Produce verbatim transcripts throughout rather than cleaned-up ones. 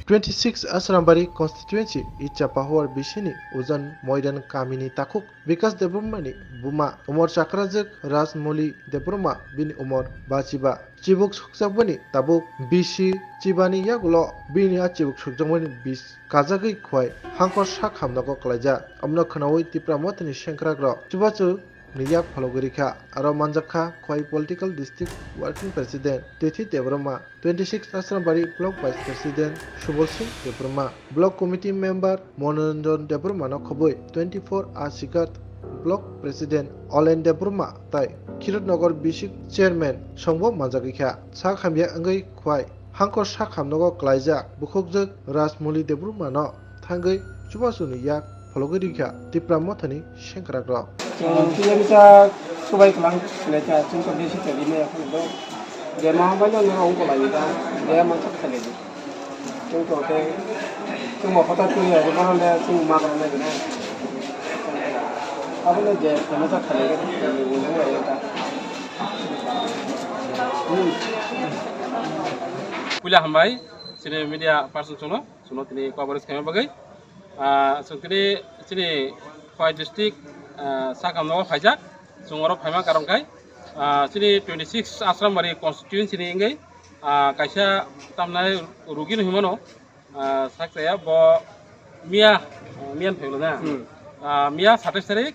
Twenty six Asrambari constituency Ichapahor bisini Ujan Moidan kamini takhuk Bikas Debbarmani buma umor chakrajwk Rajmoli Debbarma bini umor bachiba. Chibuk sukjakmani tabuk bisi chibani yagulo bini a chibuk sukjakmani bis kajagwi khwai hangkor sak hamnogo kwlaijak. Omno khnaui Tipra Mothani sengkrakrok chubachu ni yak phologwi rikha. Aro manjak kha Khwai Political District Working President Tithi Debbarma, twenty six Asrambari Block Vice President Subol Singh Debbarma, Block Committee Member Manoranjan Debbarma no khobwi twenty four A Sigat Block President Olen Debbarma tai Khirotnagar Bisik Chairman songbo manjagwi kha. Sak hamya wngwi khwai hangkor sak hamnogo kwlaijak bukhukjwk Rajmoli Debbarma no thangwi chubasuni yak phologwi rikha Tipra Mothani sengkrakrok. Chwng tiyari sa subai kwlang khlaikha, chwng to bisi tebini, ekhon to bema hambai no nang ongko lai ta, bema chak khalai di. Chwng to te, chwng mo kota twi ya, bono le chwng ma kwrwng nai gwnai. Abono je bema chak khalai khe, chwng ni ungkha lai ta. Puila hambai, chini media person chwngno. Chwngno tini coverage khaima bagwi. Ah, chwng tini chini Khwai district, ah, sakhamno phaijak. Chwng oro phaima karon khai, ah, chini twenty six Asrambari constituency ni wngwi, ah, kaisa tamnai rugi no himano, ah, sak chaya bo miya, ah, miya ni phailo na. Hmm. Ah, miya satais tarik,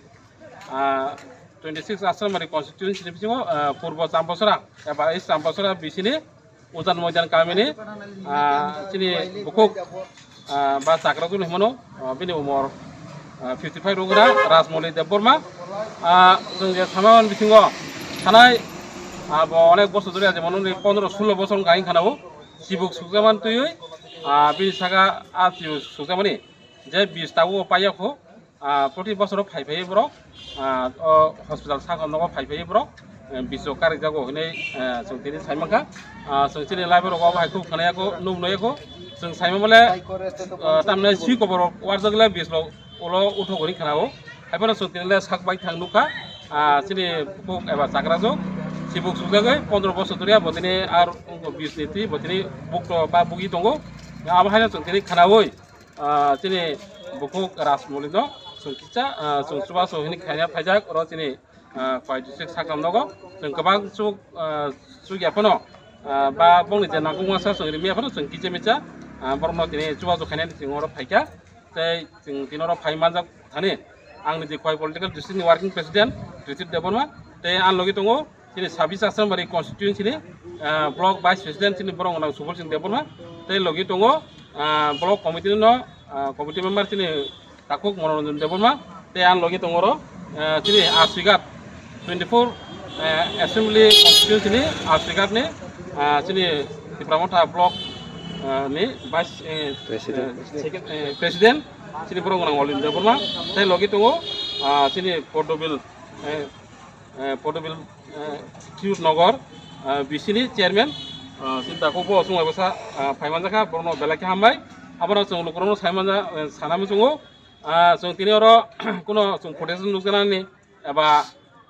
ah, twenty six Asrambari constituency ni bisingo, ah, Purbo Chambasora eba East Chambasora bisini Ujan Moidan kamini, ah, chini bukhuk, ah, ba chakrajwk hinmano, ah, bini umor, ah, fifty five wngkha Rajmoli Debbarma. Ah, chwng je samani bisingo thanai, ah, bo onek bosor dhori, jemon nini pondro sulo bosor wngkha hinkhana o chibuk sukjakmani twiwi, ah, bini saka a chibuk sukjakmani je bis tabuk o paiya kho. Ah, proti bosoro phai phai borok, ah, o hospital sakao nogo phai phai borok, eh, biso karijagao hinwi, eh, chwng tini sai mankha. Ah, chwng chini live rogo obo hai khub khwnaya kho, nuknaya kho. Chwng saima bole, ah, tamni swi koborok warjak le bis rok ulo uthok hinwi khwnao. Haiphano chwng tini le sak bai thang nukha. Ah, chini bukhuk eba chakrajwk, chibuk sukjagwi pondro bosor dhoriya bo tini ar bis ni twi bo tini bukto ba bugwi tongo. Abo haino chwng tini khwnaui. Ah, chini bukhuk Rajmoli no chwng kisa, ah, chwng chubachu hinwi khaina phaijak, oro chini, ah, Khwai district sakam nogo chwng kwbang chuk, ah, chuk ya phano, ah, ba bongni je nangkukma sa chwng rimya phano chwng kisa misa, ah, borokno tini chubachu khainani chwng oro phaikha, tei chwng tini oro phai manjak thani. Ang ni je Khwai Political District ni Working President Ritip Debbarma, tei ang logi tongo chini sabis Asrambari constituency ni, ah, block vice president chini borok nang Subol Singh Debbarma, tei logi tongo, ah, block committee no, ah, committee member chini takhuk Manoranjan Debbarma, tei ang logi tongo oro, ah, chini Aswigat twenty four, ah, assembly constituency ni Aswigat ni, ah, chini Tipra Motha block, ah, ni vice, eh, President. Eh, second, eh, president. Chini borok nang Olin Debbarma, tei logi tongo, ah, chini Podobil, eh, eh, Podobil, eh, Khirotnagar, ah, bisini chairman, ah, chini takhuk bo chwng bai bwsa, ah, phai manjakha, borokno belai khe hambai. Abono chwng lukurokno sai manja, eh, sana muchungo. Ah, chwng tini oro kuno chwng footage nukjaknani eba,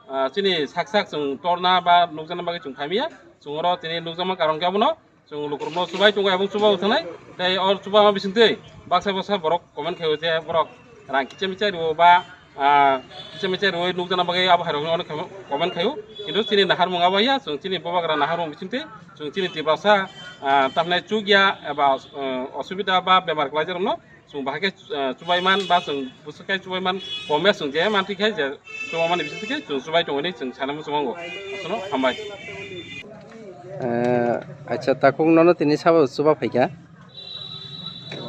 ah, chini sak sak chwng torna ba nukjakna bagwi chwng phaimaya. Chwng oro tini nukjakma karon khe abono. Chwng lukurokno chubai tongo, ebong chuba thangnai. Tei o chuba ma bisingtwi baksa baksa borok comment khaio je borok rang kicha micha rio ba, ah, kicha micha rioi nukjakna bagwi abo hairokno onek comment khaio. Kintu chini naharmung abo ya, chwng chini bobagra naharmung bisingtwi chwng chini Tiprasa, ah, tamhinai chukya eba, ah, osubida ba bemar kwlaijakrokno chwng bahai khe, ah, chubai man ba chwng bwswk khe chubai man, kome chwng je mantwi khe je chuba mani bisingtwi khe chwng chubai tongwi chwng sana muchungo. Aswkno hambai. Eh, acha, takhuk nono tini sabo chuba phaikha?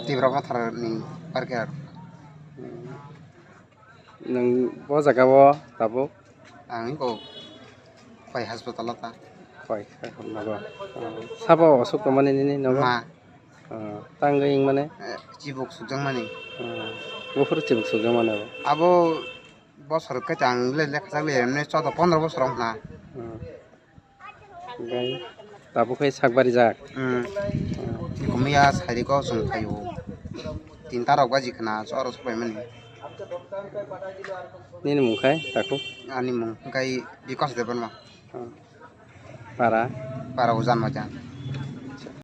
Tipra Mothani parkhe. Nwng bo jaga o tabuk? Ang iko Khwai hospital o ta. Khwai, Khwai nogo. Oh, sabo osuk tongmani nini nogo? Ma. Oh, tangwi wngmani? Eh, chibuk sukjakmani. Oh, buphuru chibuk sukjakmani abo? Abo bosor kwchang le, le khachak le, emne choudo pondro bosor wngkha. Oh. Hwnkhe tabuk khe sak barijak. Hmm. Miya sairiko chwng phaio. Tinta rok baji khna choro sok paimani. Nini mung khai takhuk? Ani mung khai Bikas Debbarma. Para? Para Ujan Moidan.